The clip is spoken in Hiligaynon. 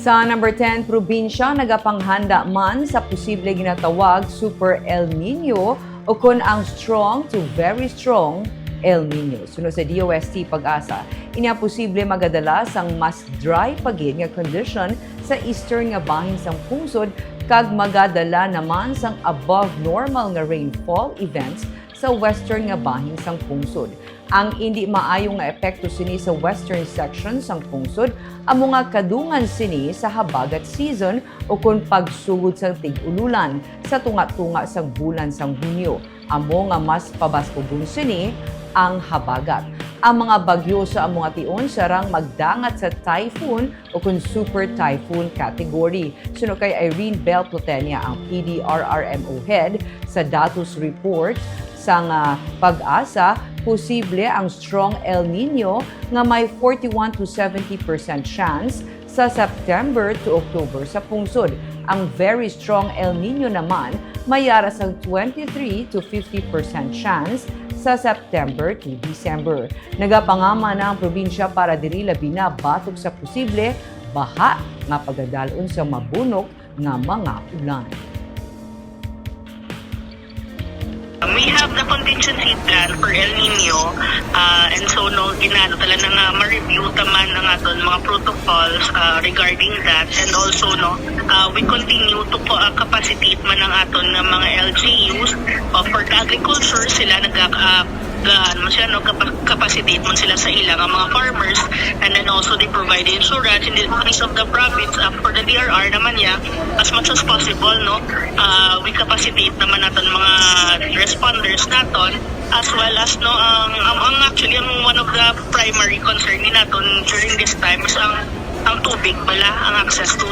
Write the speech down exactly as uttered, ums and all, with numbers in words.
Sa number ten, probinsya nagapanghanda man sa posible ginatawag Super El Nino o kon ang strong to very strong El Nino. Suno sa D O S T PAGASA, ini ang posible magadala sang mas dry pa gid nga condition sa eastern nga bahin sang pungsod kag magadala naman sang above normal nga rainfall events sa western nga bahin sang pungsod. Ang indi maayo nga epekto sini sa western section sang pungsod amo nga kadungan sini sa habagat season o kon pagsugod sang tig-ululan sa tunga-tunga sang bulan sang Hunyo, amo nga mas pabaskugon sini ang habagat. Ang mga bagyo sa amo nga tion sarang magdangat sa typhoon o kon super typhoon category. Suno kay Irene Bell Plotenia, ang P D R R M O head, sa datos report sang PAGASA, posible ang strong El Nino nga may forty-one to seventy percent chance sa September to October sa pungsod. Ang very strong El Nino naman may yara sang twenty-three to fifty percent chance sa September to December. Nagapangaman na ang probinsya para diri, labi na batok sa posible baha nga pagadal-on sa mabunok nga mga ulan. We have the contingency plan for El Nino, uh, and so no, ginano tala na nga ma-review taman ang aton mga protocols uh, regarding that, and also no, uh, we continue to uh, capacitate man ang aton nga mga L G Us uh, for the agriculture. Sila nag uh, ga, ano siya, no, capa- capacitate man sila sa ila nga mga farmers, and then also they provide insurance in the case of the province. Uh, for the D R R naman niya, as much as possible, no, uh, we capacitate naman naton mga responders naton, as well as no ang ang, ang actually ang one of the primary concern ni naton during this time is ang ang tubig bala, ang access to